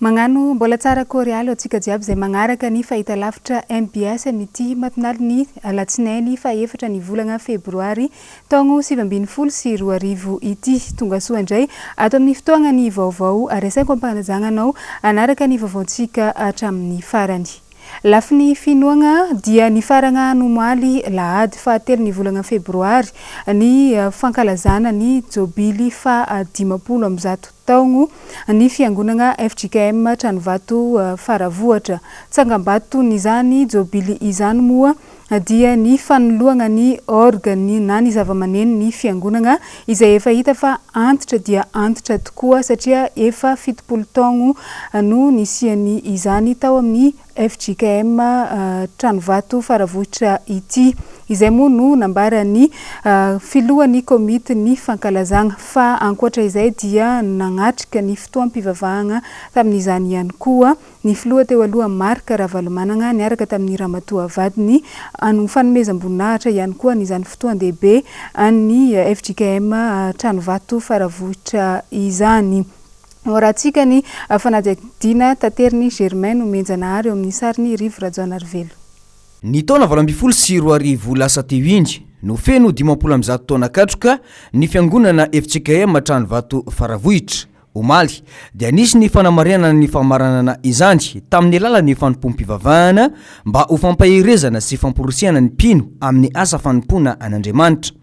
Magnano mbola tsara korialy ho antsika jiaby izay magnaraka ny fahitalavitra mbs amin'ity matinalin'ny alatsinainy faha-efatra ny volagna febroary taogno 2019 ity. Tongasoa indray ato amin'ny fotoagna ny vaovao ary asaiko ampanajagna anao hanaraka ny vaovaontsika hatramin'ny farany. Lafiny finoagna dia nifaragna nomaly lahady fahatelo ny volagna febroary ny fankalazana ny jobily faha 150 taogno ny fiangonagna fjkm Tranovato Faravohitra. Tsangambaton'izany jobily izany moa dia ny fanoloagna ny orgue na ny zavamaneno ny fiangonagna izay efa hita fa antitra dia antitra tokoa satria efa 70 taogno no nisiany izany tao amin'ny fjkm Tranovato Faravohitra ity. Izay moa no nambaran'ny filohan'ny komitin'ny fankalazagna fa ankoatra izay dia nagnatrika ny fotoam-pivavahagna tamin'izany ihany koa ny filoha teo aloha Marc Ravalomanana niaraka tamin'ny ramatoa vadiny ho fanomezam-boninahitra ihany koa an'izany fotoan-dehibe an'ny fjkm Tranovato Faravohitra izany. Hoarahantsika ny fanadihadiana taterin'i Germain Nomenjanahary eo amin'ny sarin'i Rivo Rajaonarivelo. Ny taona 2018 lasa teo iny no feno 150 taona katroka ny fiangonana fjkm Tranovato Faravohitra. Omaly dia nisy ny fanamarihana ny famaranana izany tamin'ny alalan'ny fanompoam-pivavahana mba ho fampaherezana sy famporisihana ny mpino amin'ny asa fanompoana an'Andriamanitra.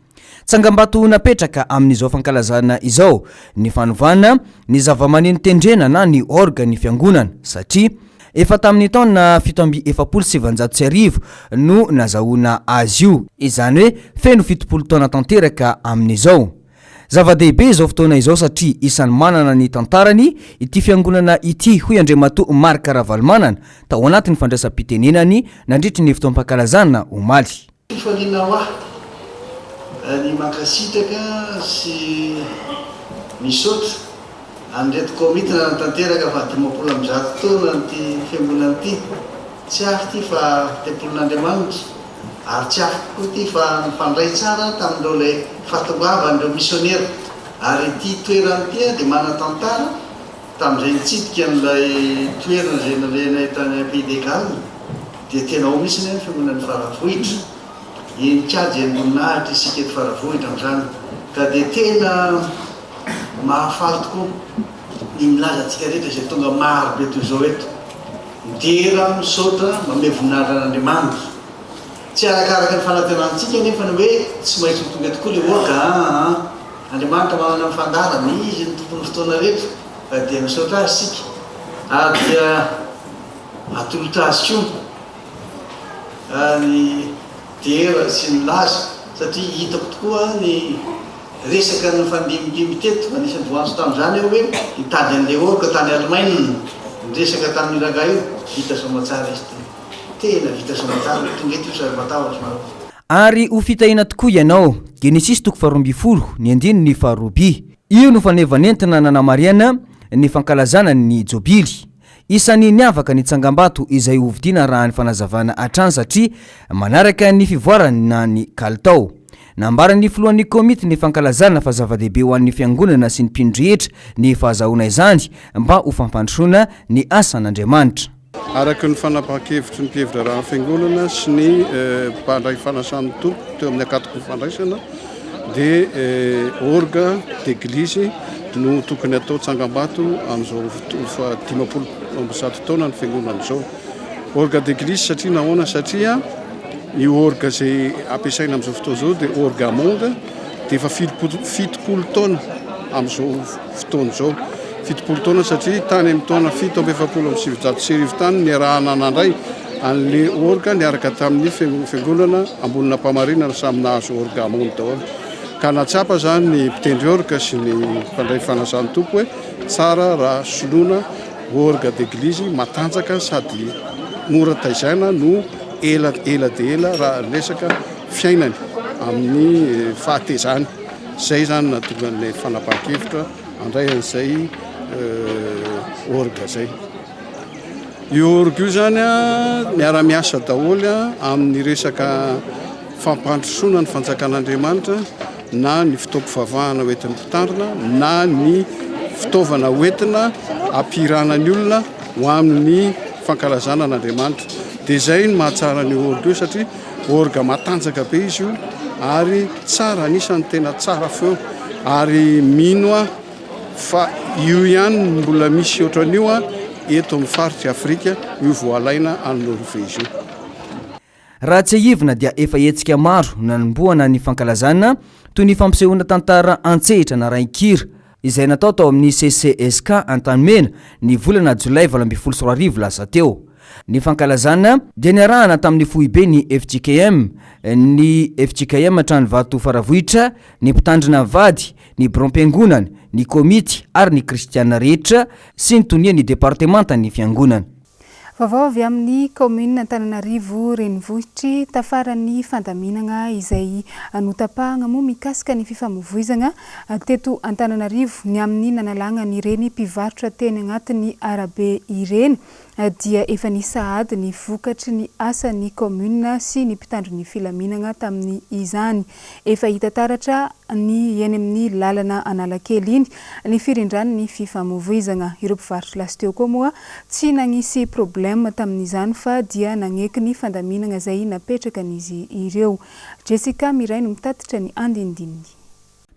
Tsangambato napetraka amin'izao fankalazana izao ny fanovana ny zavamaneno tendrena na ny orgue ny fiangonana satria efa tamin'ny taona 1947 no nazahoana azy io, izany hoe feno 70 taona tanteraka amin'izao. Zava-dehibe izao fotoana izao satria isan'ny manana ny tantarany ity fiangonana ity, hoy Andriamatoa Marc Ravalomanana tao anatin'ny fandraisam-pitenenany nandritry ny fotoam-pankalazana omaly. Fifaliana ho ahy ny mankasitraka sy misaotra an'ireto komity nanatanteraka faha 150 taona an'ity fiangonana ity. Tsy hafa ity fa tempolin'Andriamanitra. Ary tsy afaka koa ity fa nifandray tsara tamin'ireo ilay fahatongavan'ireo misionera. Ary ity toerana ity dia manan-tantara tamin'izay nitsidika an'ilay toerana izay nalehanay tany Pays de Galles dia tena ao mihitsy ny fiangonan'i Faravohitra. Henin-kaja henim-boninahitra isika eto Faravohitra amin'izany. Ka dia tena mahafaly tokoa ny milaza antsika rehetra izay tonga maro be toy izao eto. Midera, misaotra, manome voninahitra an'Andriamanitra. Tsy arakaraka ny fanantenantsika anefa ny hoe tsy maintsy ho tonga tokoa ilay orga aa. Andriamanitra manana ny fandaharany, Izy no tompon'ny fotoana rehetra fa dia misaotra Azy isika ary dia atolotra Azy koa ny dera sy ny laza satria hitako tokoa ny Resaka nifandimbindimby teto, anisan'ny voantso tamin'izany aho hoe hitady an'ilay orque tany Allemagne, niresaka tamin'io rangahy io, vita soamatsara izy ity, tena vita soamatsara, tonga eto io sady matahotra marina. Ary ho fitahiana tokoa ianao. Genesisy toko faharoambinifolo, ny andininy faharoa by. Io no faneva nentina nanamarihana ny fankalazana ny Jobily. Isan'ny niavaka ny tsangambato izay hovidiana raha ny fanazavana hatrany satria manaraka ny fivoarany na ny kalitao. Nambaran'ny filohan'ny komity ny fankalazana fa zava-dehibe ho an'ny fiangonana sy ny mpino rehetra ny fahazahoana izany mba ho fampandrosoana ny asan'Andriamanitra. Araka ny fanapahan-kevitry ny mpihevi-draharahan'ny fiangonana sy ny mpandray fanasan'ny Tompo teo amin'ny ankatoky ny fandraisana dia orgue d'église no tokony hatao tsangambato amin'izao faha 150 taona ny fiangonana izao. Orgue d'église satria nahoana? Satria io orgue izay ampiasaina amin'izao fotoana izao dia orgue Hammond dia efa 70 taona amin'izao fotoana izao. 70 taona satria tany amin'ny taona 1947 tany niarahana nandray an'ilay orgue niaraka tamin'ny fiangonana Ambonin'Ampamarinana samy nahazo orgue Hammond daholo. Ka nahatsapa izany ny mpitendry orgue sy ny mpandray fanasan'ny Tompo hoe tsara raha soloina Orgue d'église matanjaka sady mora taizaina no ela ela dia ela raha resaka fiainany amin'ny fahatezany. Izay izany nahatonga an'ilay fanapahan-kevitra handray an'izay orgue izay. Io orgue io izany miara-miasa daholo amin'ny resaka fampandrosoana ny fanjakan'Andriamanitra na ny fotoam-pivavahana hoentin'ny mpitandrina na ny fitaovana hoentina. hampihirana ny olona ho amin'ny fankalazana an'Andriamanitra. Dia izay no mahatsara an'io orgue io satria orgue matanjaka be izy io ary tsara, anisan'ny tena tsara feo ary mino aho fa io ihany no mbola misy ohatran'io eto amin'ny faritr'i Afrika, io voalaina any Norvezy io. Raha tsiahivina dia efa hetsika maro nanombohana ny fankalazana toy ny fampisehoana tantara an-tsehitra narahin-kira izay natao tao amin'ny CCSK Antanimena ny volana jolay 2018 lasa teo. Ny fankalazana dia niarahana tamin'ny foiben'ny fjkm, ny fjkm Tranovato Faravohitra, ny mpitandrina vady, ny biraom-piangonana, ny komity ary ny kristiana rehetra sy ny tonian'ny departemantan'ny fiangonana. Vaovao avy amin'ny kaominina Antananarivo Renivohitry, tafaran'ny fandaminagna izay notapahagna moa mikasika ny fifamoivoizagna teto Antananarivo ny amin'ny nanalagna an'ireny mpivarotra teny agnatin'ny arabe ireny dia efa nisy sahady ny vokatry ny asan'ny kaominina sy ny mpitandro ny filaminagna tamin'izany. Efa hita taratra ny eny amin'ny lalana Analakely iny ny firindran'ny fifamoivoizagna. Ireo mpivarotry lasteo koa moa tsy nagnisy problème tamin'izany fa dia nagneky ny fandaminagna izay napetrakan'izy ireo. Jessica Miray no mitatitra ny andinindininy.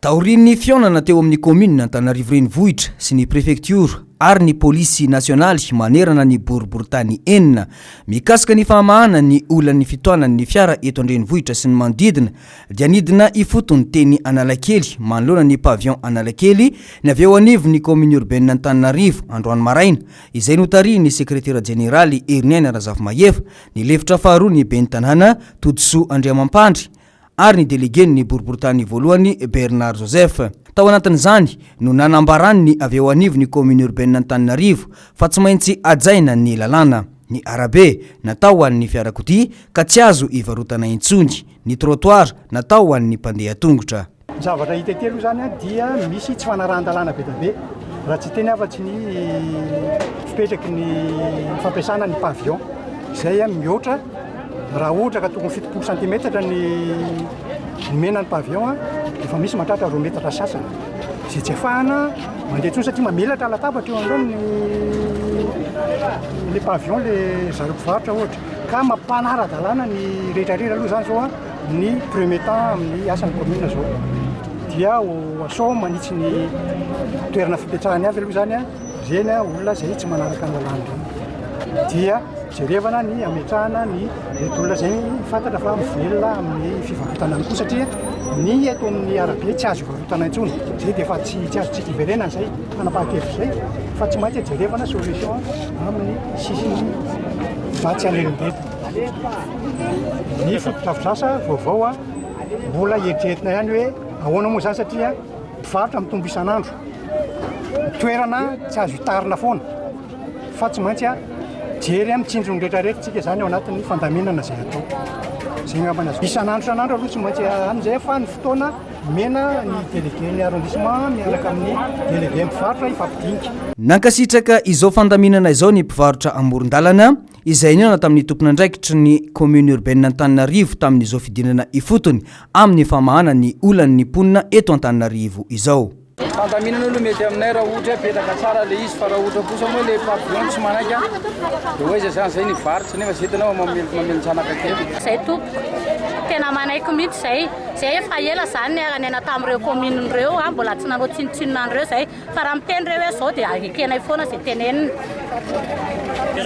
Taorian'ny fihaonana teo amin'ny kaominina Antananarivo Renivohitra sy ny prefektiora ary ny polisy nasionaly manerana ny boriborintany enina mikasika ny famahana ny olan'ny fitohanan'ny fiara eto an-drenivohitra sy ny manodidina dia nidina ifotony teny Analakely manoloana ny Pavillon Analakely ny avy eo anivon'ny Commune Urbaine Antananarivo androany maraina izay notarihin'ny Sekretera Jeneraly Heriniaina Razafimahefa, ny lefitra faharoa ny Ben'ny Tanàna Todisoa Andriamampandry ary ny Delegen'ny Boriborintany voalohany Bernard Joseph. Tao anatin'izany no nanambaran'ny avy eo anivon'ny Commune Urbaine Antananarivo fa tsy maintsy hajaina ny lalàna, ny arabe natao ho an'ny fiarakodia ka tsy azo ivarotana intsony. Ny trottoir natao ho an'ny mpandeha tongotra. Ny zavatra hita ety aloha izany dia misy tsy fanarahan-dalàna be dia be, raha tsy hiteny afa-tsy ny fipetraky ny fampiasana ny pavillon izay mihoatra raha ohatra ka tokony 70 centimètre ny nomena ny pavillon dia efa misy mahatratra roa metatra sasany izay tsy afahana mandeha intsony satria mamelatra latabatra eo anoloany ny le pavillon le zareo mpivarotra ohatra. Ka mampanara-dalàna ny rehetra rehetra aloha izany izao ny premier temps amin'ny asan'ny commune izao. Dia ho asao manitsy ny toerana fipetrahany avy aloha izany ireny olona izay tsy manaraka ny lalàna ireny. Dia jerevana ny hametrahana ny ireto olona izay fantatra fa mivelona amin'ny fivarotana ihany koa satria ny eto amin'ny arabe tsy azo ivarotana intsony. Izay dia efa tsy tsy azontsika iverenana izay fanapahan-kevitra izay fa tsy maintsy jerevana solution amin'ny sisiny mba tsy hanelingelina ny fotodrafitrasa vaovao. Mbola eritreretina ihany hoe ahoana moa izany satria mpivarotra mitombo isan'andro, toerana tsy azo hitarina foana fa tsy maintsy jery mitsinjo ny rehetrarehetra tsika izany ao anatin'ny fandaminana izay atao. Izay angamba ny azo isan'andro isan'andro aloha tsy maintsy any izay fa ny fotoana Omena ny délégué-n'ny arrondissement miaraka amin'ny délégué mpivarotra hifampidinika. Nankasitraka izao fandaminana izao ny mpivarotra amoron-dalana, izay nihaona tamin'ny tompon'andraikitry ny Commune Urbaine Antananarivo tamin'izao fidinana ifotony amin'ny famahana ny olan'ny mponina eto Antananarivo izao. Fandaminana aloha mety aminay raha ohatra hoe apetraka tsara le izy fa raha ohatra kosa moa le pavillon tsy manaiky an de ho aiza zany zay ny varotra nefa zay hitanao mamelon-janaka kely. Zay tompoko, tena manaiky mihitsy zay, zay efa ela zany niara niaina tamin'ireo commune ireo an, mbola tsy nanao tsinontsinona an'ireo zay, fa raha miteny ireo hoe zao dia ekenay foana zay teneniny.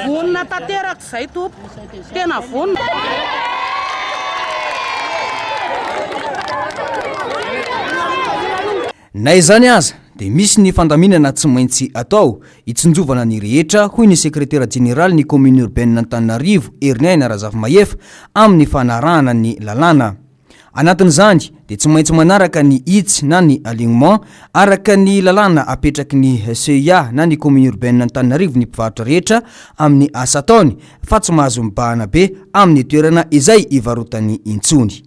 Vonona tanteraka izay tompoko, tena vonona. Na izany aza dia misy ny fandaminana tsy maintsy atao hitsinjovana ny rehetra, hoy ny sekretera jeneralin'ny Commune Urbaine Antananarivo, Heriniaina Razafimahefa, amin'ny fanarahana ny lalàna. Anatin'izany dia tsy maintsy manaraka ny hitsy na ny alignement araka ny lalàna apetraky ny CIA na ny Commune Urbaine Antananarivo ny mpivarotra rehetra amin'ny asa ataony fa tsy mahazo mibahana be amin'ny toerana izay ivarotany intsony.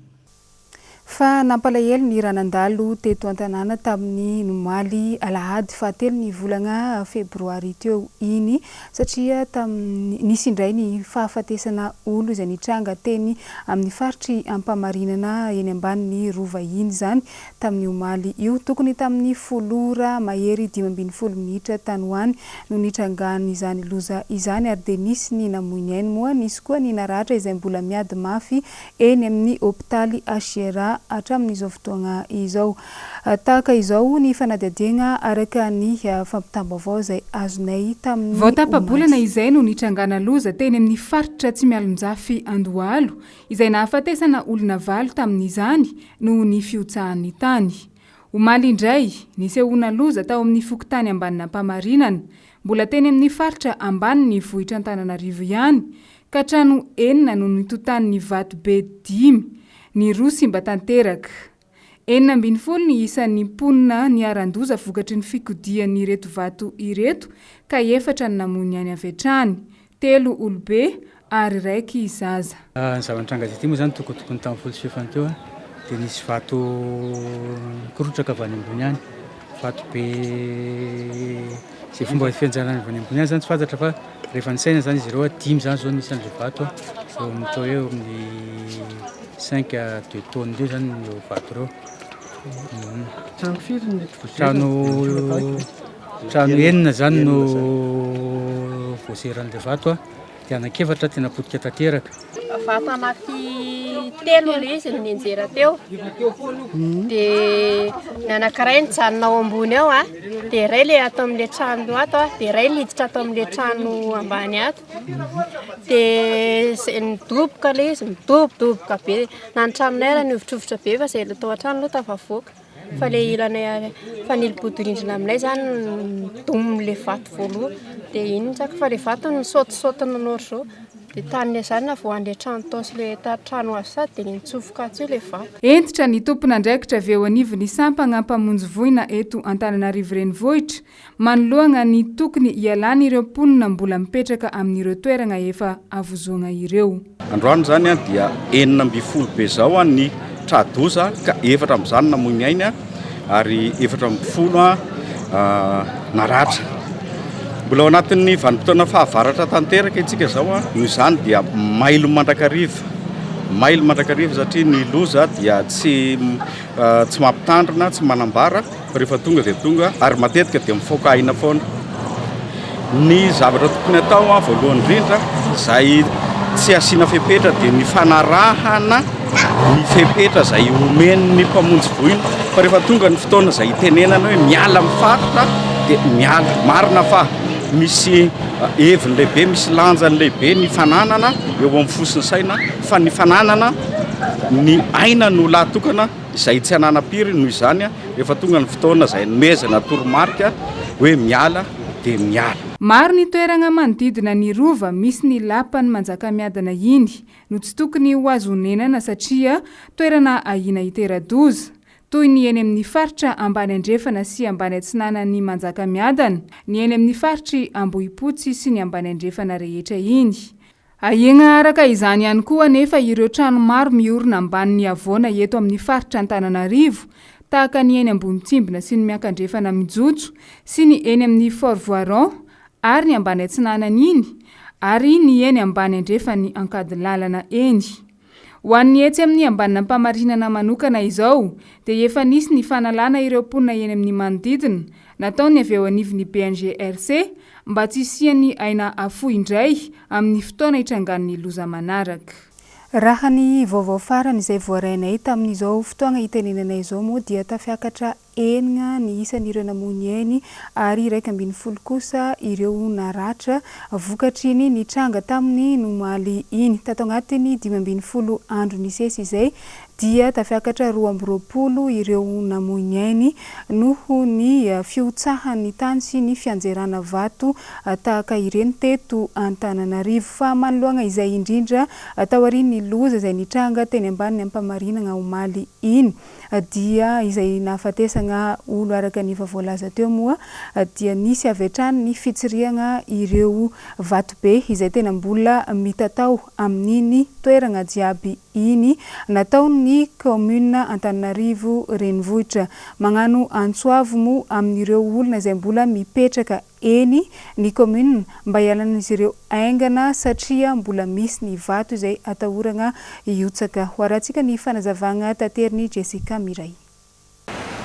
Fa nampalahelo ny raha nandalo teto an-tanàna tamin'ny omaly alahady fahatelo ny volana febroary teo iny satria tamin'ny nisy indray ny fahafatesana olo izay nitranga teny amin'ny faritry Ampamarinana eny ambanin'ny Rova iny izany tamin'ny omaly io. Tokony tamin'ny folo ora mahery 15 minitra tany ho any no nitrangan'izany loza izany ary dia nisy ny namoy ny ainy moa nisy koa ny naratra izay mbola miady mafy eny amin'ny hopitaly HJRA hatramin'izao fotoagna izao. Tahaka izao ny fanadihadiagna araka ny fampitam-baovao izay azonay tamin'ny Vao tapa-bolana omaly. izay no nitrangana loza teny amin'ny faritra Tsimialonjafy Andohalo, izay nahafatesana olona valo tamin'izany noho ny fihotsahan'ny tany. Omaly indray, nisehoana loza tao amin'ny fokontany Ambanin'Ampamarinana, mbola teny amin'ny faritra ambanin'ny vohitr'Antananarivo ihany, ka trano enina no nitotan'ny vato be dimy, ny roa simba tanteraka. 16 ny isan'ny mponina niharan-doza vokatry ny fikodian'ireto vato ireto ka efatra ny namoy ny ainy avy hatrany, telo olobe ary raiky zaza. Ny zava-nitranga azy ity moa izany tokotokony tamin'ny folo sy fahefany teo dia nisy vato nikorotraka avy any ambony any, vato be izay fomba fianjarany avy any ambony any izany tsy fantatra fa rehefa nisaina izany izy ireo dimy izany izao ny isan'ireo vato eo amin'ny atao hoe eo amin'ny cinq à deux tonnes eo izany ireo vato ireo. Trano firy no mety voasera? Trano trano enina izany no voaseran'ilay vato dia anankiefatra tena potika tanteraka. Vato anaky telo ilay izy no nianjera teo. Dia ny anankiray nijanona ao ambony ao a, dia iray ilay ato amin'ilay trano ato a, dia iray niditra ato amin'ilay trano ambany ato. Dia izay nidoboka ilay izy, midobodoboka be. Na ny tranonay ary nihovitrovitra be fa izay tao an-trano aloha tafavoaka. Fa ilay ilanay fanili-bodirindrina aminay izany nidomin'ilay vato voalohany. Dia iny nitsaka fa ilay vato nisaotisaoty nanao ohatr'izao. Dia tany izany navoahan'ilay trano tao sy ilay trano azo sady dia nitsofoka atsy ilay vato. Hentitra ny tompon'andraikitra avy eo anivon'ny sampagna mpamonjy voina eto Antananarivo Renivohitra manoloagna ny tokony hialan'ireo mponina mbola mipetraka amin'ireo toeragna efa avozoagna ireo. Androany izany dia 16 be izao ny tra-doza ka efatra amin'izany namoy ny ainy ary 14 naratra. Mbola ao anatin'ny vanim-potoana fahavaratra tanteraka isika izao, noho izany dia mailo mandrakariva, mailo mandrakariva satria ny loza dia tsy tsy mampitandrina, tsy manambara fa rehefa tonga dia tonga ary matetika dia mifaoka aina foana. Ny zavatra tokony atao voalohany indrindra izay tsy asiana fepetra dia ny fanarahana ny fepetra izay omen'ny mpamonjy voina fa rehefa tonga ny fotoana izay itenenana hoe miala amin'ny faritra dia miala. Marina fa misy heviny lehibe, misy lanjany lehibe ny fananana eo amin'ny fo sy ny saina fa ny fananana ny aina no lahatokana izay tsy ananam-piry noho izany rehefa tonga ny fotoana izay anomezana toromarika hoe miala dia miala. Maro ny toeragna manodidina ny Rova misy ny lapan'i Manjakamiadana iny no tsy tokony ho azo onenana satria toerana ahiana hitera-doza, toy ny eny amin'ny faritra ambany andrefana sy ambany atsinanan'i Manjakamiadana, ny eny amin'ny faritr'i Ambohipotsy sy ny ambany andrefana rehetra iny. Ahiana araka izany ihany koa anefa ireo trano maro miorina ambanin'ny havoana eto amin'ny faritra Antananarivo, tahaka ny eny Ambonitsimbina sy ny miankandrefana Mijotso sy ny eny amin'ny Fort Voiron ary ny ambany atsinanana iny ary ny eny ambany andrefan'ny Ankadilalana eny. Ho an'ny etsy amin'ny Ambanin'Ampamarinana manokana izao dia efa nisy ny fanalana ireo mponina eny amin'ny manodidina nataon'ny avy eo anivon'ny BNGRC mba tsy hisian'ny aina afoy indray amin'ny fotoana hitrangan'ny loza manaraka. Raha ny vaovao farany izay voarainay tamin'izao fotoagna itenenanay izao moa dia tafiakatra enina ny isan'ireo namoy ny ainy ary 11 kosa ireo naratra vokatr'iny nitranga taminy nomaly iny. Tato anatin'ny 15 andro nisesy izay dia tafiakatra 22 ireo namoy ny ainy noho ny fihotsahan'ny tany sy ny fianjerana vato tahaka ireny teto Antananarivo. Fa manoloana izay indrindra taorian'ny loza izay nitranga teny ambanin'ny Ampamarinana omaly iny dia izay nahafatesana olo araka ny efa voalaza teo moa dia nisy avy hatrany ny fitsirihana ireo vatobe izay tena mbola mitatao amin'iny toerana jiaby iny nataon'ny. amin'ny kaominina Antananarivo Renivohitra. Magnano antso avo moa amin'ireo olona izay mbola mipetraka eny ny kaominina mba hialan'izy ireo haingana satria mbola misy ny vato izay atahoragna hihotsaka. Ho arahantsika ny fanazavagna taterin'i Jessica Miray.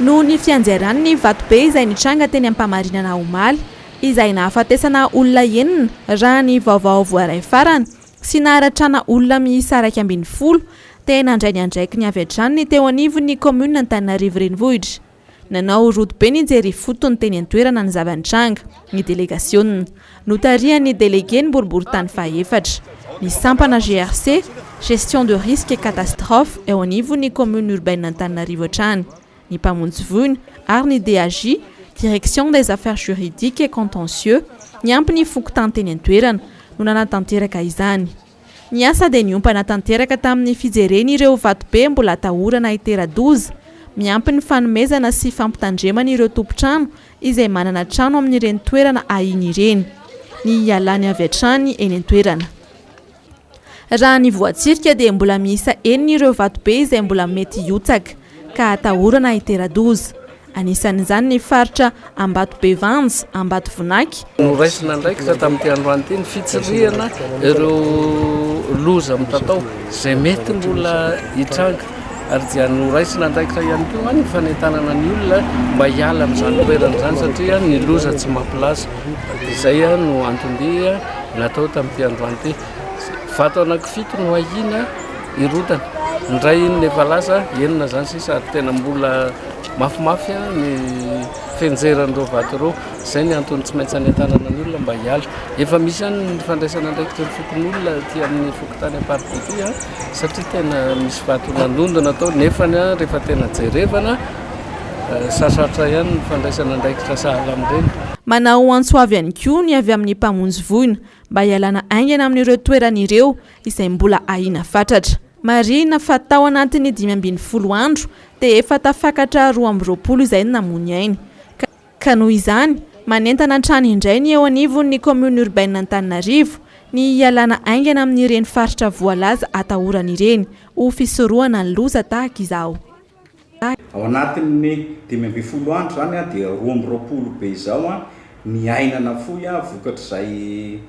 Noho ny fianjeran'ny vatobe izay nitranga teny Ampamarinana omaly, izay nahafatesana olona enina raha ny vaovao voaray farany, sy naharatrana olona miisa 11, dia nandray ny andraikiny avy hatrany ny teo anivon'ny kaominina Antananarivo Renivohitra. Nanao rodobe nijery ifotony teny an-toerana ny zava-nitranga, ny delegasionina. Notarihan'ny delegen'ny boriborintany fahaefatra, ny sampana GRC, Gestion de risque et catastrophe, eo anivon'ny Commune urbaine Antananarivo hatrany, ny mpamonjy voina ary ny DAJ, Direction des affaires juridiques et contentieux, niampy ny fokontany teny an-toerana, no nanatanteraka izany. Ny asa dia niompana tanteraka tamin'ny fijerena ireo vatobe mbola atahorana hitera-doza, miampy ny fanomezana sy fampitandremana ireo tompon-trano izay manana trano amin'ireny toerana ahiana ireny, ny hialany avy hatrany eny an-toerana. Raha ny voatsirika dia mbola miisa enina ireo vatobe izay mbola mety hihotsaka ka atahorana hitera-doza. Anisan'izany ny faritra Ambatobevanja, Ambatovinaky. Noraisina andraikitra tamin'ity androany ity ny fitsirihana ireo loza mitatao izay mety mbola hitranga ary dia noraisina andraikitra ihany koa ny fanentanana ny olona mba hiala amin'izany toerana izany satria ny loza tsy mampilaza. Izay no anton-dia natao tamin'ity androany ity. Vato anankifito no ahiana hirodana. Ny iray iny efa lasa, enina izany sisa ary tena mbola mafimafy ny fianjeran'ireo vato ireo. Izay ny antony tsy maintsy hanentanana ny olona mba hiala. Efa misy ihany ny fandraisana andraikitry ny fokonolona aty amin'ny fokontany Amparibe aty satria tena misy vato nandondona tao nefa rehefa tena jerevana sarosarotra ihany ny fandraisana andraikitra sahala amin'ireny. Manao antso avo ihany koa ny avy amin'ny mpamonjy voina mba hialana haingana amin'ireo toerana ireo izay mbola ahiana fatratra. Marihina fa tao anatin'ny 15 andro dia efa tafakatra 22 izay ny namoy ny ainy. Ka noho izany, manentana hatrany indray ny eo anivon'ny Commune Urbaine Antananarivo ny hialana haingana amin'ireny faritra voalaza atahorana ireny ho fisorohana ny loza tahaka izao. Ao anatin'ny 15 andro izany dia 22 be izao ny aina nafoy vokatr'izay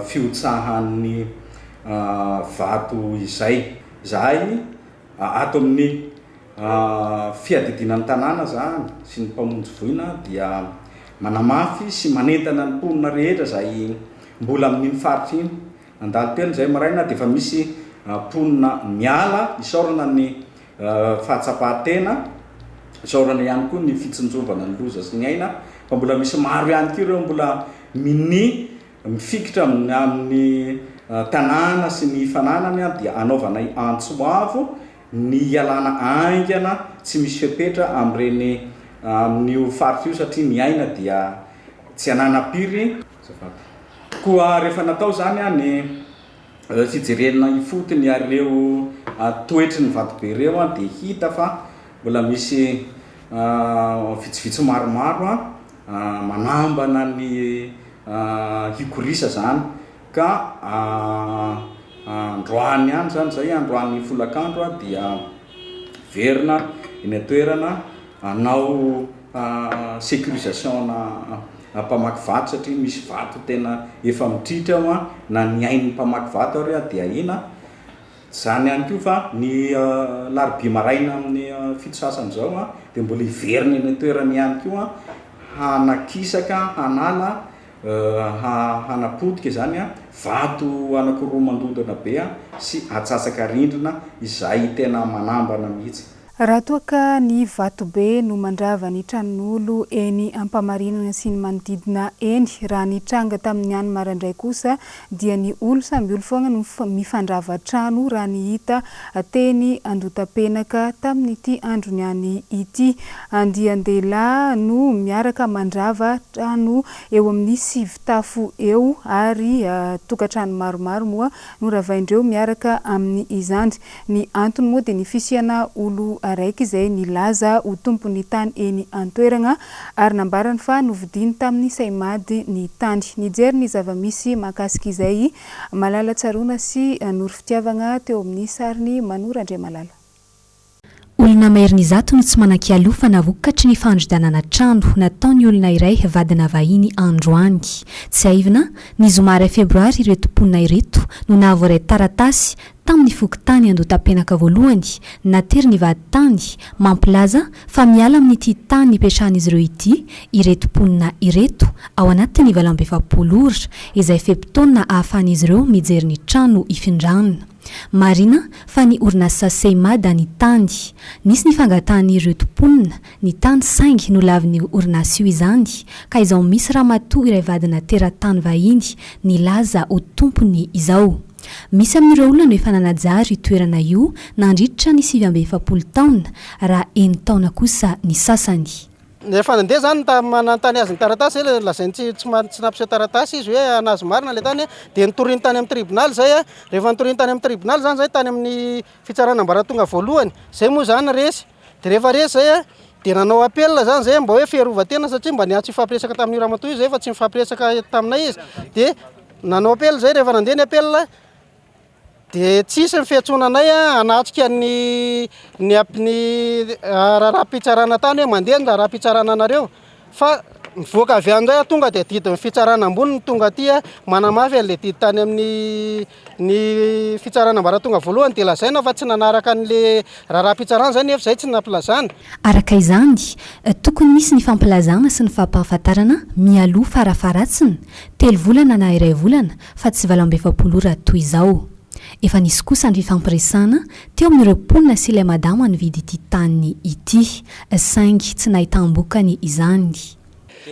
fihotsahan'ny vato izay. Izahay ato amin'ny fiadidiana ny tanàna izany sy ny mpamonjy voina dia manamafy sy manentana ny mponina rehetra izay mbola amin'iny faritra iny. Nandalo teny izay maraina dia efa misy mponina miala, isaorana ny fahatsapan-tena, isaorana ihany koa ny fitsinjovana ny loza sy ny aina, fa mbola misy maro ihany koa ireo mbola minia mifikitra amin'ny tanàna sy ny fananany dia anaovanay antso avo ny hialana haingana tsy misy fepetra amin'ireny amin'io faritra io satria ny aina dia tsy ananam-piry. Koa rehefa natao izany ny fijerena ifotony ireo toetry ny vatobe ireo dia hita fa mbola misy vitsivitsy maromaro manambana ny hikorisa izany ka androany ihany izany izay, androany folakandro dia hiverina eny an-toerana hanao sécurisation-na mpamaky vato satria misy vato tena efa mitritra ao na ny ain'ny mpamaky vato ary dia ahiana. Tsy izany ihany koa fa ny alarobia maraina amin'ny fito sasany izao dia mbola hiverina eny an-toerana ihany koa hanakisaka, hanala, hanapotika izany vato anankiroa mandondona be sy atsasaka rindrina izay tena manambana mihitsy. Raha toa ka ny vatobe no mandrava ny tranon'olo eny Ampamarinana sy ny manodidina eny, raha ny tranga tamin'ny any maraindray kosa dia ny olo samby olo foagna no mifandrava trano raha ny hita teny Andotapenaka tamin'ity androny any ity. Andian-dehilahy no miaraka mandrava trano eo amin'ny sivy tafo eo ary tokantrano maromaro moa no ravain-dreo miaraka amin'izany. Ny antony moa dia ny fisiana olo araiky izay nilaza ho tompon'ny tany eny an-toeragna ary nambarany fa novidiany tamin'ny Seimad ny tany. Nijery ny zava-misy mahakasika izay i Malala Tsaroana sy Noro Fitiavagna teo amin'ny sarin'i Manoro Andriamalala. Olona maherin'ny zato no tsy manan-kialofana vokatry ny fandrodanana trano nataon'ny olona iray vadina vahiny androany. Tsiahivina, ny zoma iray febroary ireto mponina ireto no nahavoaray taratasy tamin'ny fokontany Andohatapenaka voalohany natery ny vadintany mampilaza fa miala amin'ity tany nipetrahan'izy ireo ity ireto mponina ireto ao anatin'ny 48 ora izay fe-potoana ahafahan'izy ireo mijery ny trano hifindrana. Marina fa ny orinasa Seimada ny tany. Nisy ny fangatahan'ireto mponina ny tany saingy nolavin'io orinasa io izany ka izao misy ramatoa iray vadina teratany vahiny nilaza ho tompony izao. Misy amin'ireo olona no efa nanajary io toerana io nandritra ny 49 taona raha enin-taona kosa ny sasany. Rehefa nandeha zany nanontany azy ny taratasy zay lazainy tsy tsy tsy nampiseho taratasy izy hoe anazy marina le tany dia nitoriany tany amin'ny tribonaly zay a, rehefa nitoriany tany amin'ny tribonaly zany zay tany amin'ny fitsarana ambaratonga voalohany zay moa zany resy, de rehefa resy zay a de nanao appel zany zay mba hoe fiarovan-tena satria mba niantso hifampiresaka tamin'io ramatoa io zay fa tsy nifampiresaka taminay izy, de nanao appel zay rehefa nandeha ny appel Dia tsisy ny fiantsoana anay hanatrika ny ny ny raharaham-pitsarana tany hoe mandeha ny raharaham-pitsarana anareo fa mivoaka avy any indray aho tonga dia didin'ny fitsarana ambony no tonga aty manamafy an'ilay didy tany amin'ny ny fitsarana ambaratonga voalohany dia lazaina fa tsy nanaraka an'ilay raharaham-pitsarana izay nefa izay tsy nampilazana. Araka izany, tokony nisy ny fampilazana sy ny fampahafantarana mialoha farafaharatsiny telo volana na iray volana fa tsy 48 ora toy izao. Efa nisy kosa ny fifampiresahana teo amin'ireo mponina sy ilay madama nividy ity tany ity, saingy tsy nahitam-bokany izany.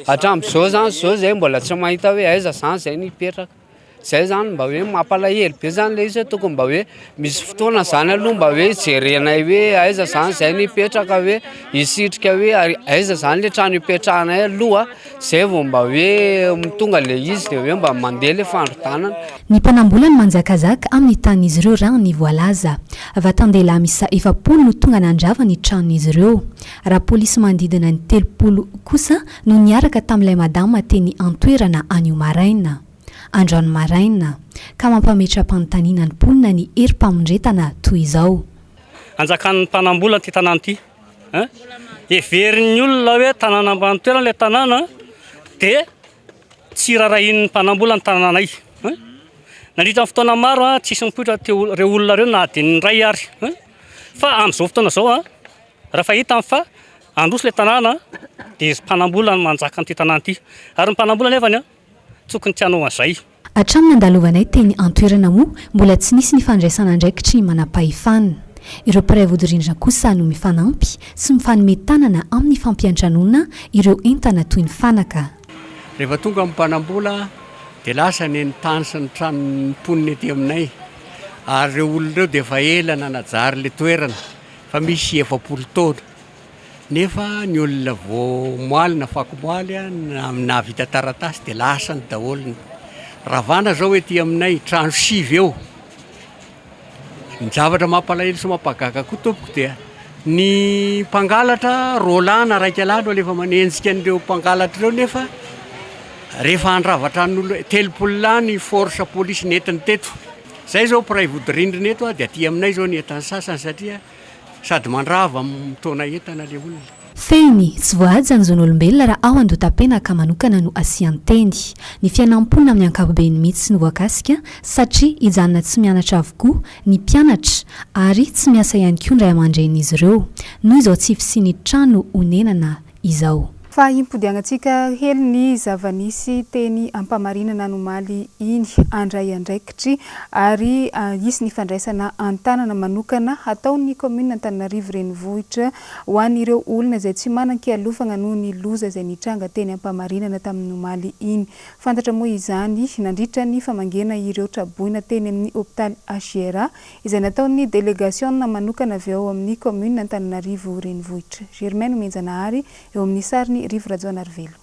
Hatramin'izao izany izao izay mbola tsy mahita hoe aiza izany izay no hipetraka. Izay izany mba hoe mampalahelo be izany ilay izy hoe tokony mba hoe misy fotoana izany aloha mba hoe jerenay hoe aiza izany izay no hipetraka hoe hisitrika hoe aiza izany ilay trano hipetrahanay aloha. Zay vao mba hoe tonga le izy de hoe mba mandeha le fandrodanana. Ny mpanambola no manjakazaka amin'ny tanin'izy ireo raha ny voalaza. Vatan-dehilahy miisa 40 no tonga nandrava ny tranon'izy ireo. Raha polisy manodidina ny 30 kosa no niaraka tamin'ilay madama teny an-toerana anio maraina. Androany maraina. Ka mampametra-panontaniana ny mponina ny herim-pamondretana toy izao. Anjakan'ny mpanambola ity tanàna ity. Hein? Heverin'ny olona hoe tanàna ambany toerana ilay tanàna dia tsy rarahian'ny mpanambola ny tanànanay. Hein? Nandritra ny fotoana maro an, tsisy nipoitra teo ireo olona ireo na dia ny iray ary. Hein? Fa amin'izao fotoana izao an, rehefa hitany fa handroso ilay tanàna dia izy mpanambola no manjaka amin'ity tanàna ity. Ary ny mpanambola nefany an, tokony tsy hanao an'izay. Hatramin'ny nandalovanay teny an-toerana moa, mbola tsy nisy ny fandraisana andraikitry ny manampahefana. Ireo mpiray vodirindrina kosa no mifanampy sy mifanome tanana amin'ny fampiantranoana ireo entana toy ny fanaka. Rehefa tonga ny mpanambola dia lasa ny ny tany sy ny tranon'ny mponina ety aminay ary ireo olona ireo dia efa ela nanajary ilay toerana fa misy 40 taona. Nefa ny olona vao moaly na fako moaly na nahavita taratasy dia lasany daholo ny ravana zao ety aminay trano sivy eo. Ny zavatra mampalahelo sy mampahagaga koa tompoko dia ny mpangalatra roa lahy na raika lahy no alefa manenjika an'ireo mpangalatra ireo nefa rehefa handrava tranon'olona 30 lahy ny force polisy nentiny teto. Zay zao mpiray vodirindrina eto dia aty aminay zao ny entan'ny sasany satria Sady mandrava mitaona entana le olona. Fehiny, tsy voahaja ny zon'olombelona raha ao Andohatapenaka manokana no asian-teny. Ny fiainam-ponina amin'ny ankapobeny mihitsy no voakasika satria hijanona tsy mianatra avokoa ny mpianatra ary tsy miasa ihany koa ny ray aman-drenin'izy ireo noho izao tsy fisian'ny trano honenana izao. Fa himpodiagnantsika hely ny zava-nisy teny Ampamarinana ny omaly iny. Handray andraikitry ary hisy ny fandraisana an-tanana manokana hataon'ny kaominina Antananarivo Renivohitra ho an'ireo olona izay tsy manan-kialofagna noho ny loza izay nitranga teny Ampamarinana tamin'ny omaly iny. Fantatra moa izany nandritra ny famangiana ireo traboina teny amin'ny hopitaly HJRA izay nataon'ny delegasiona manokana avy ao amin'ny kaominina Antananarivo Renivohitra. Germain Nomenjanahary eo amin'ny sarin'i Rivo Rajaonarivelo.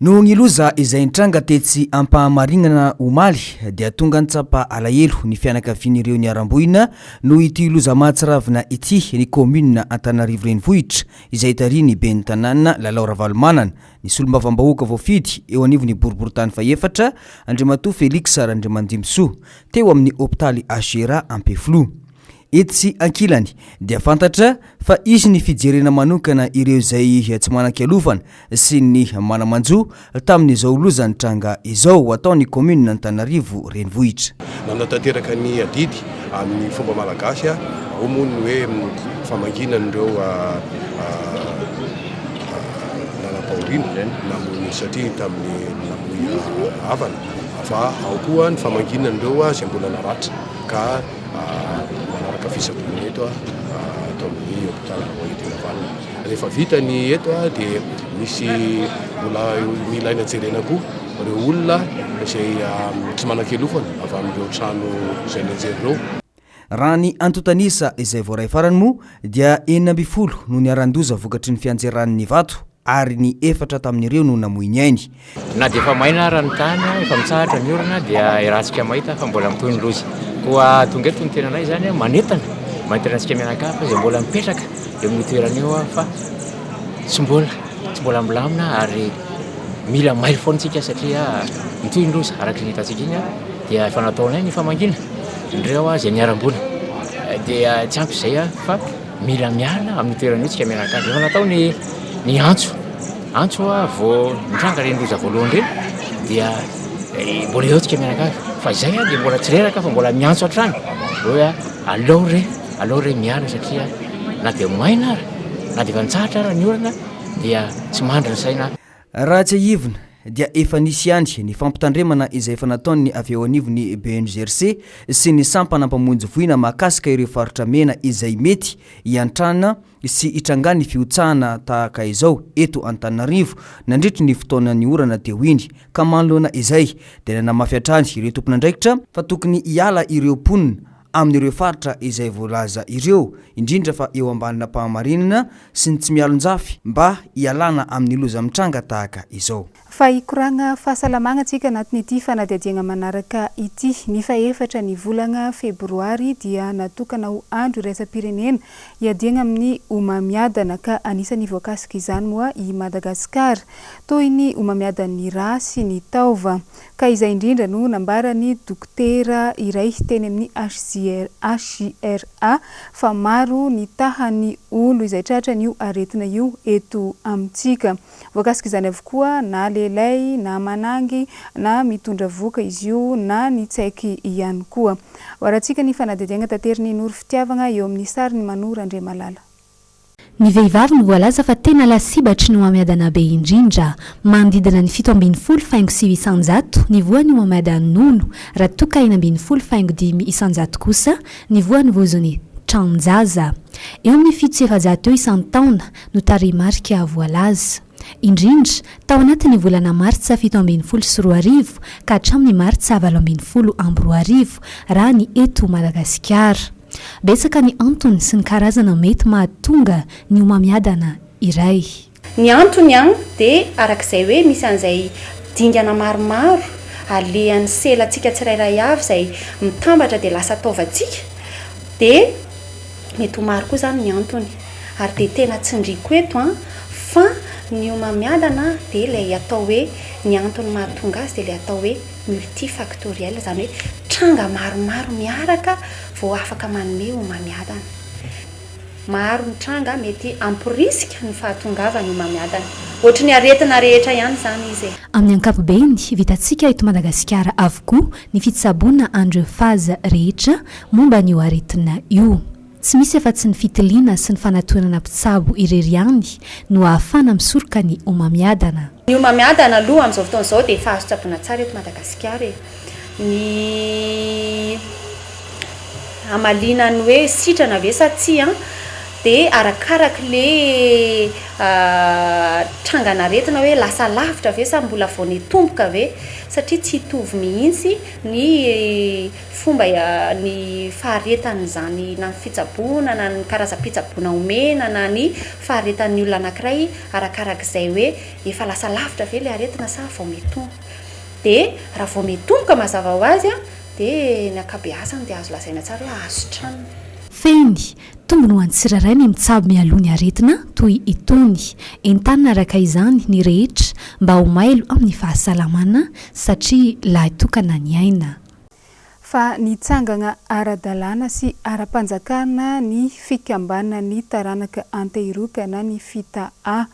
Noho ny loza izay nitranga tetsy Ampahamarinana omaly dia tonga nitsapa alahelo ny fianakavian'ireo niharam-boina noho ity loza mahatsiravina ity ny kaominina Antananarivo Renivohitra izay tarihin'ny ben'ny tanàna Lalao Ravalomanana, ny solombavambahoaka voafidy eo anivon'ny boriborintany fahefatra Andriamatoa Felix Randriamandimbisoa. teo amin'ny hopitaly HJRA Ampefiloha. Etsy ankilany dia fantatra fa hisy ny fijerena manokana ireo izay tsy manan-kialofana sy ny mana-manjo tamin'izao loza nitranga izao ho ataon'ny kaominina Antananarivo Renivohitra. Nanatanteraka ny adidy amin'ny fomba malagasy ao moa ny hoe famangiana an'ireo nanam-pahoriana namoy satria tamin'ny namoy havana fa ao koa ny famangiana an'ireo izay mbola naratra ka manaraka fitsaboana eto ato amin'ny hopitaly Roi de Laval. Rehefa vita ny eto dia misy mbola ilaina jerena koa ireo olona izay tsy manan-kialofana avy amin'ireo trano izay nianjera ireo. Raha ny antontan'isa izay voaray farany moa dia 16 no niharan-doza vokatry ny fianjeran'ny vato ary ny efatra tamin'ireo no namoy ny ainy. Na dia efa maina ara ny tany, efa mitsahatra ny orana dia iarahantsika mahita fa mbola mitohy ny loza. Koa tonga eto ny tenanay izany manentana, manentana antsika mianakavy fa izay mbola mipetraka eo amin'io toerana io fa tsy mbola, tsy mbola milamina ary mila mailo foana isika satria mitohy ny loza araka ny hitantsika iny dia efa nataonay ny famangiana indreo izay niharam-boina dia tsy ampy izay fa Mila miala amin'io toerana io tsika mianakavy. Efa natao ny ny antso. Antso vao nitranga ireny loza voalohany ireny dia mbola eo tsika mianakavy. Fa izay dia mbola tsy reraka fa mbola miantso hatrany hoe aleo re, aleo re miala satria na dia maina ara, na dia efa nitsahatra ara ny orana dia tsy mandry ny saina. Raha tsiahivina dia efa nisy ihany ny fampitandremana izay efa nataon'ny avy eo anivon'ny BNGRC sy ny sampana mpamonjy voina mahakasika ireo faritra mena izay mety hiantrana sy hitrangan'ny fihotsahana tahaka izao eto Antananarivo nandritry ny fotoanan'ny orana teo iny ka manoloana izay dia nanamafy hatrany ireo tompon'andraikitra fa tokony hiala ireo mponina amin'ireo faritra izay voalaza ireo, indrindra fa eo ambanin'Ampahamarinana sy ny Tsimialonjafy mba hialana amin'ny loza mitranga tahaka izao. Fa hikoragna fahasalamagna tsika anatin'ity fanadihadiagna manaraka ity. Ny fahefatra ny volagna febroary dia natokana ho andro iraisam-pirenena hiadiagna amin'ny homamiadana ka anisan'ny voakasik'izany moa i Madagasikara. Toy ny homamiadan'ny rà sy ny taova. Ka izay indrindra no nambaran'ny dokotera iray teny amin'ny HJRA fa maro ny tahan'ny olo izay tratran'io aretina io eto amintsika. Voakasik'izany avokoa na lehilahy na manangy na mitondra vohoka izy io na ny tsaiky ihany koa. Hoarantsika ny fanadihadiagna taterin'i Noro Fitiavagna eo amin'ny sarin'i Mano Randriamalala. Ny vehivavy no voalaza fa tena lasibatry ny homamiadana be indrindra. Manodidina ny 17.9% ny voan'ny homamiadan'ny nono, raha toa ka 16.5% kosa ny voan'ny vozon'ny tranon-jaza. Eo amin'ny 407 eo isan-taona no tarehimarika voalaza. Indrindra, tao anatin'ny volana martsa 2017 ka hatramin'ny martsa 2018, raha ny eto Madagasikara. Betsaka ny antony sy ny karazana mety mahatonga ny homamiadana iray. Ny antony an dia arak'izay hoe misy an'izay dingana maromaro alehan'ny selantsika tsirairay avy izay mitambatra dia lasa taovantsika dia mety ho maro koa izany ny antony ary dia tena tsindriako eto an fa ny homamiadana dia ilay atao hoe ny antony mahatonga azy dia ilay atao hoe multifactoriel, izany hoe tranga maromaro miaraka vao afaka manome homamiadana. Maro ny tranga mety hamporisika ny fahatongavan'ny homamiadana. Ohatry ny aretina rehetra ihany izany izy e. Amin'ny ankapobeny, vitantsika eto Madagasikara avokoa ny fitsaboana an'ireo phase rehetra momba an'io aretina io. Tsy misy afa-tsy ny fitiliana sy ny fanatoanana mpitsabo irery ihany no ahafahana misoroka ny homamiadana. Ny homamiadana aloha amin'izao fotoana izao dia efa azo tsaboina tsara eto Madagasikara e. Ny hamaliana ny hoe sitrana ve sa tsia dia arakarak'le trangan'aretina hoe lasa lavitra ve sa mbola vao nitomboka ve satria tsy hitovy mihitsy ny fomba ny faharetan'izany na ny fitsaboana na ny karazam-pitsaboana omena na ny faharetan'ny olona anankiray arakarak'izay hoe efa lasa lavitra ve ilay aretina sa vao mitombo. Dia raha vao mitomboka mazava ho azy dia ny ankabeazany dia azo lazaina tsara hoe azo sitranina. Fehiny, tombony ho an'ny tsirairay ny mitsabo mialoha ny aretina toy itony. Entanina araka izany ny rehetra mba ho mailo amin'ny fahasalamana satria lahy tokana ny aina. Fa nitsangana ara-dalàna sy ara-panjakana ny fikambanan'ny taranaka Antehiroka na ny FITA-A.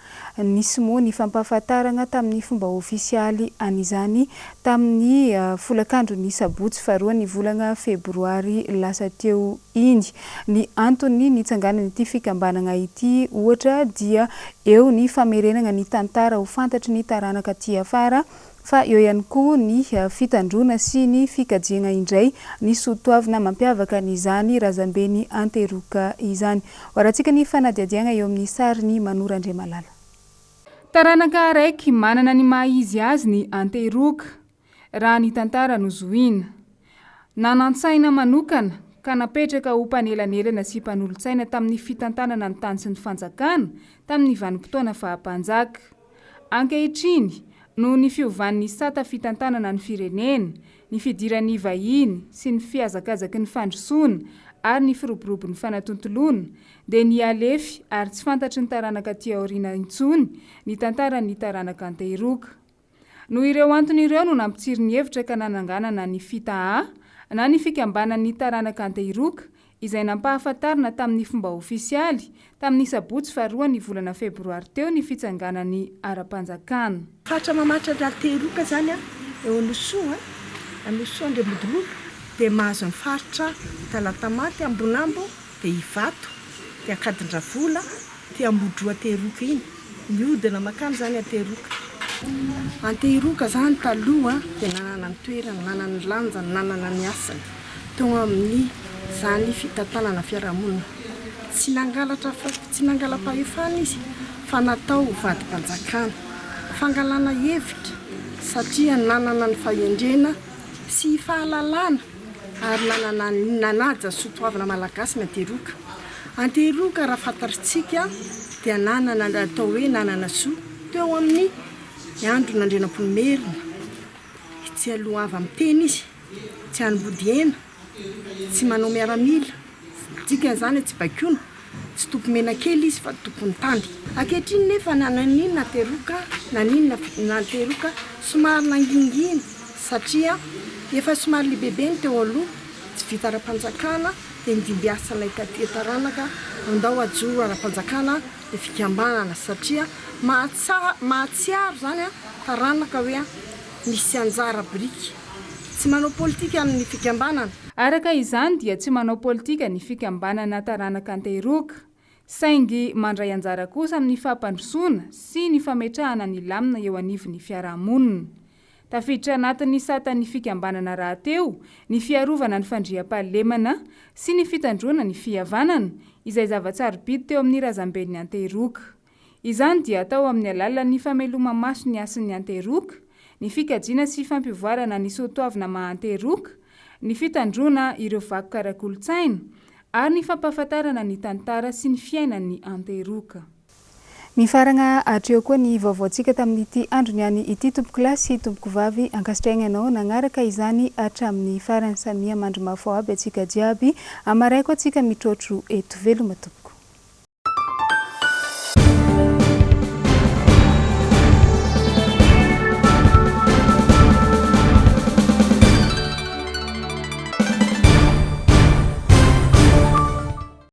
Nisy moa ny fampahafantarana tamin'ny fomba ofisialy an'izany tamin'ny folakandron'ny sabotsy faharoa ny volana febroary lasa teo iny. Ny antony nitsanganan'ity fikambanana ity ohatra dia eo ny famerenana ny tantara ho fantatry ny taranaka aty afara fa eo ihany koa ny fitandroana sy ny fikajiana indray ny soatoavina mampiavaka an'izany razamben'i Anteroka izany. Hoarantsika ny fanadihadiana eo amin'ny sarin'i Manoro Andriamalala. Taranaka araiky manana ny maha izy azy ny Anteroka, raha ny tantara no zohiana. Nanan-tsaina manokana ka napetraka ho mpanelanelana sy mpanolotsaina tamin'ny fitantanana ny tany sy ny fanjakana tamin'ny vanim-potoana faha-mpanjaka. Ankehitriny, noho ny fiovan'ny sata fitantanana ny firenena, ny fidiran'ny vahiny sy ny fihazakazaky ny fandrosoana ary ny firoborobon'ny fanatontoloana, dia nihalefy ary tsy fantatry ny taranaka aty aoriana intsony ny tantaran'ny taranaka Antehiroka. Noho ireo antony ireo no nampitsiry ny hevitra ka nananganana ny FITA-A na ny Fikambanan'ny Taranaka Antehiroka izay nampahafantarina tamin'ny fomba ofisialy tamin'ny sabotsy faharoa ny volana febroary teo ny fitsanganany ara-panjakana. Faritra mamaritra ny Antehiroka izany eo Anosisoa, Anosisoa Andriambodilolo dia mahazo ny faritra Talatamaty, Ambonambo dia Ivato, dia Ankadindravola, Ty Ambodroa Antehiroka iny. Mihodina mankany izany Antehiroka. Antehiroka izany taloha dia nanana ny toerany, nanana ny lanjany, nanana ny hasiny teo amin'ny izany fitantanana fiarahamonina. Tsy nangalatra tsy nangala-pahefana izy fa natao ho vadim-panjakana. Fangalana hevitra satria nanana ny fahendrena sy fahalalana ary nanana nanaja soa toavina malagasy ny Antehiroka. Antehiroka raha fantatritsika dia nanana ny atao hoe nanana zo teo amin'ny andron'Andrianampoinimerina, tsy aloava miteny izy, tsy hanmbody hena, tsy manao miaramila, dikan'izany tsy baikoina, tsy tompo-menakely izy fa tompon'ny tany. Ankehitriny nefa na naninona Antehiroka na ninona na Antehiroka somary nangingina satria efa somary lehibebe ny teo aloha, tsy vita ara-panjakana dia nodimbiasanay taty taranaka andao hajoro ara-panjakana ny fikambanana satria mahatsa mahatsiaro izany taranaka hoe misy anjara biriky tsy manao politika amin'ny fikambanana. Araka izany dia tsy manao politika ny fikambanana taranaka Antehiroka, saingy mandray anjara kosa amin'ny fampandrosoana sy ny fametrahana ny lamina eo anivon'ny fiarahamonina. Tafiditra anatin'ny satan'ny fikambanana rahateo ny fiarovana ny fandriampahalemana sy ny fitandroana ny fihavanana, izay zava-tsarobidy teo amin'ny razamben'ny Antehiroka. Izany dia atao amin'ny alalan'ny fameloma-maso ny hasin'ny Antehiroka, ny fikajiana sy fampivoarana ny soatoavina maha Antehiroka, ny fitandroana ireo vakoka ara-kolontsaina, ary ny fampahafantarana ny tantara sy ny fiainan'ny Antehiroka. Mifaragna hatreo koa ny vaovaontsika tamin'ity andro niany ity tompokolahy sy tompokovavy ankasitrahigna anao nagnaraka izany hatramin'ny farany samia mandry mafy ao aby atsika jiaby amaray koa tsika mitrotro eto veloma tompoko.